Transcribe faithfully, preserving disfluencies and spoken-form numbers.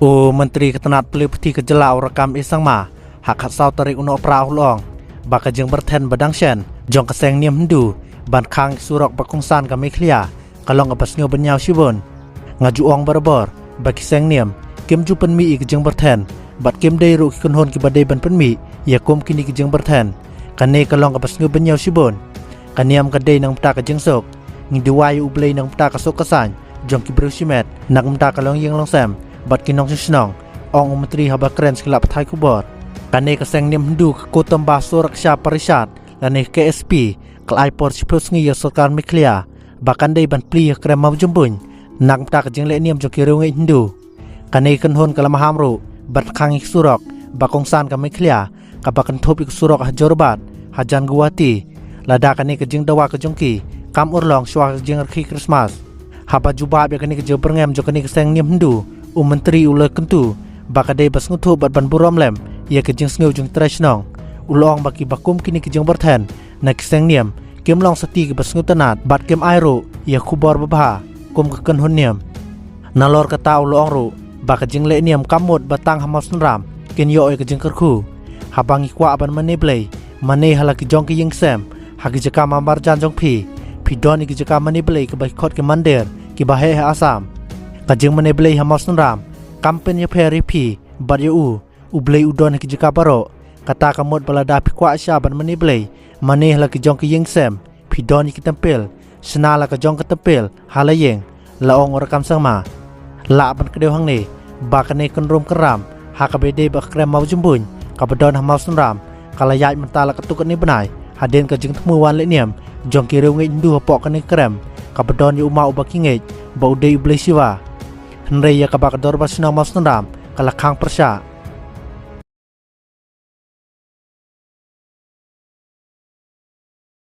U Myntri ka tnat pule puthi ka jylla u Rakkam A Sangma, ha ka khatsaw tarik u Nohprah u la ong ba ka jingpyrthen ba dang shen jong ka seng niam Hindu ban khang ki surok ba kongsan ka Meghalaya ka long kaba sngew bynñiaw shibun. Nga ju ong barabor ba ki seng niam kim ju pynmih ïa ka jingpyrthen bad kim dei ruh ki kynhun kiba dei ban pynmih ïa kum kine ki jingpyrthen. Kane ka long kaba sngew bynñiaw shibun. Ka niam ka dei na ka bynta ka jingsuk. Ngi duwai ïa U Blei na ka bynta ka suk ka saiñ jong ki briew shimet, na ka bynta ka longïing longsem bad ki nongshong shnong, ong u Myntri haba kren sha ki lad pathai khubor. Kane ka seng niam Hindu ka Kutumba Suraksha Parishad lane K S P ka la ai por shiphew sngi ïa ka sorkar Meghalaya ba kan dei ban plie ïa ka krem mawjymbuiñ na ka bynta ka jingleh niam jong ki riewngeit Hindu. Kane ka kynhun ka la maham ruh ban khang ïa ka surok ba kongsan ka Meghalaya, kaba kynthup ïa ka surok ha Jorabat hajan Guwahati. Lada kane ka jingdawa ka jong ki kam urlong shuwa ka jingrakhe Christmas. Haba jubab ïa kane ka jingbyrngem jong kane ka seng niam Hindu, u Myntri u la kyntu ba ka dei ba sngewthuh bad ban burom lem ïa ka jingsngew jong ki trai shnong. U la ong ba kiba kum kine ki jingpyrthen na ki seng niam kim long sati kiba sngewtynnad bad kim ai ruh ïa ka khubor babha kum ka kynhun niam. Nalor kata u la ong ruh ba ka jingleh niam kam mut ba tang ha Mawsynram kin ïoh ïa ka jingkyrkhu. Haba ngi kwah ban mane Blei, mane ha la ki jong ki ïing ki sem, ha ki jaka marjan jong phi, phi don ïa ki jaka mane Blei kiba ki khot ki mandir kiba heh ha Assam. Ka jingmane Blei ha Mawsynram kam pynïapher ïa phi bad ïa u. U Blei u don ha ki jaka baroh. Kata ka mut ba lada phi kwah shisha ban mane Blei, mane ha la ki jong ki ïing ki sem, phi don ïa ki tempil, shna la ka jong ka tempil ha la ïing, la ong u Rakkam Sangma. Lah ban kdew hangne ba kane ka kynrum kynram ha kaba ïadei bad ka krem mawjymbuiñ kaba don ha Mawsynram ka la ïaid mynta la katto katne bnai hadien ka jingthmu wan leh niam jong ki riewngeit Hindu hapoh kane ka krem kaba don ïa u maw uba ki ngeit ba u dei u Blei Shiva. Hynrei ïa kaba ka dorbar shnong Mawsynram ka la khang pyrshah.